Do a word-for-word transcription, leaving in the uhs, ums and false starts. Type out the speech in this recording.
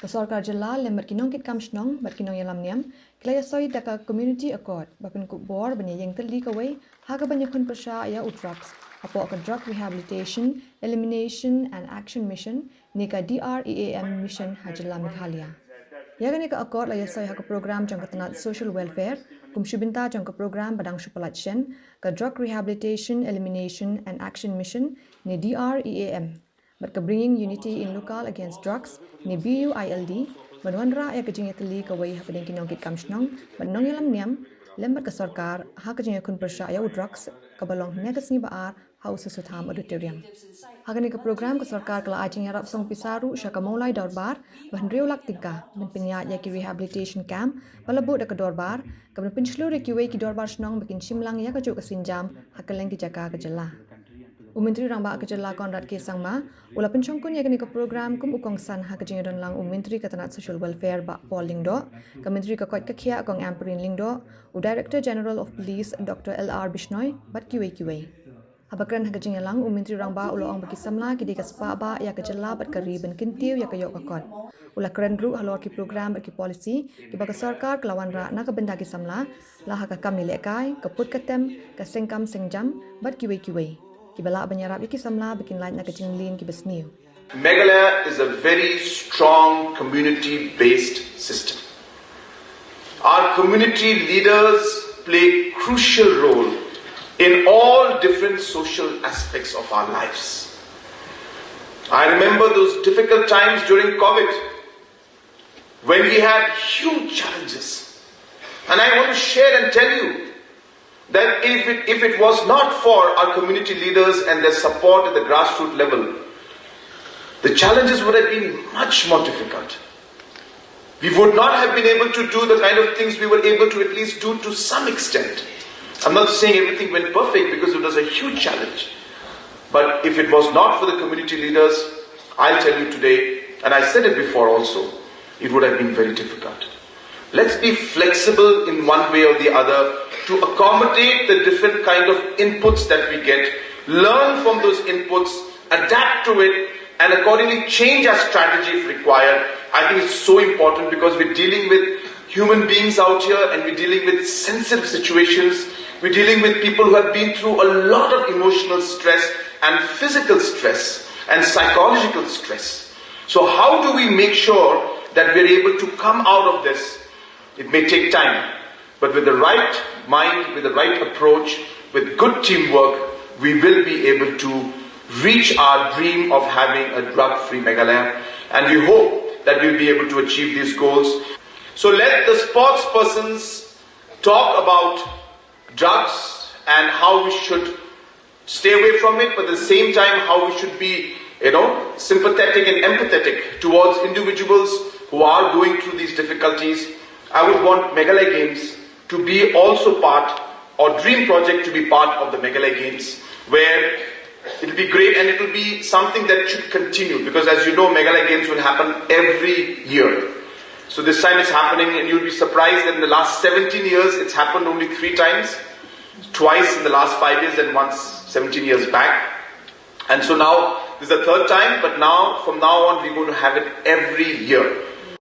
Ka sorkar jylla lem bad ki nongkitkam shnong bad ki nongïalam niam ki la ïasoi da ka Community Accord ba pynkup bor ban ïaïeng tylli kawei ha kaban ïakhun pyrshah ïa u drugs hapoh ka Drug Rehabilitation, Elimination and Action Mission ne ka D R E A M Mission ha jylla Meghalaya. Ïa kane ka accord la ïasoi ha ka program jong ka tnat Social Welfare kum shi bynta jong ka program ba dang shu pyllait shen, ka Drug Rehabilitation, Elimination and Action Mission ne D R E A M bad ka Bringing Unity in Lokal Against Drugs ne B U I L D ban wanrah ïa ka jingïatylli kawei hapdeng ki nongkitkam shnong bad nongïalam niam lem bad ka sorkar ha ka jingïakhun pyrshah ïa u drugs kaba long hynne ka sngi ba ar ha u Sossotham Auditorium. Ha kane ka program ka sorkar ka la ai jingïarap song pisa ruh sha ka Mawlai Dorbar ba hynriew lak tyngka ban pynïaid ïa ki rehabilitation camp ba la buh da ka dorbar kaban pynshlur ïa kiwei ki dorbar shnong ba kin shim lang ïa kajuh ka sienjam ha kylleng ki jaka ka jylla. U Myntri Rangbah ka jylla Conrad K Sangma u la pynshongkun ïa kane ka program kum u kongsan ha ka jingïadonlang u Myntri ka tnat Social Welfare Bah Paul Lyngdoh, ka Myntri ka koit ka khiah Kong Ampareen Lyngdoh, u Director General of Police Doctor L R Bishnoi bad kiwei kiwei. Haba kren ha ka jingïalang u Myntri Rangbah u la ong ba ki samla ki dei ka spah bah ïa ka jylla bad ka ri ban kyntiew ïa ka ïoh ka kot. U la kren ruh halor ki program bad ki policy kiba ka sorkar ka la wanrah na ka bynta ki samla, la ha ka kam ïalehkai, ka put ka tem, ka seng kam seng jam bad kiwei kiwei, kiba lah ban ïarap ïa ki samla ba kin lait na ka jingmlien kiba sniew. Meghalaya is a very strong community-based system. Our community leaders play crucial role in all different social aspects of our lives. I remember those difficult times during COVID when we had huge challenges. And I want to share and tell you that if it, if it was not for our community leaders and their support at the grassroots level, the challenges would have been much more difficult. We would not have been able to do the kind of things we were able to at least do to some extent. I'm not saying everything went perfect because it was a huge challenge. But if it was not for the community leaders, I'll tell you today, and I said it before also, it would have been very difficult. Let's be flexible in one way or the other to accommodate the different kind of inputs that we get, learn from those inputs, adapt to it, and accordingly change our strategy if required. I think it's so important because we're dealing with human beings out here and we're dealing with sensitive situations. We're dealing with people who have been through a lot of emotional stress and physical stress and psychological stress. So, how do we make sure that we're able to come out of this? It may take time, but with the right mind, with the right approach, with good teamwork, we will be able to reach our dream of having a drug free Meghalaya. And we hope that we'll be able to achieve these goals. So, let the sports persons talk about drugs and how we should stay away from it, but at the same time, how we should be, you know, sympathetic and empathetic towards individuals who are going through these difficulties. I would want Meghalaya Games to be also part, or Dream Project to be part of the Meghalaya Games, where it'll be great and it'll be something that should continue because, as you know, Meghalaya Games will happen every year. So this time it's happening, and you'll be surprised that in the last seventeen years, it's happened only three times, twice in the last five years and once seventeen years back. And so now, this is the third time, but now, from now on, we're going to have it every year.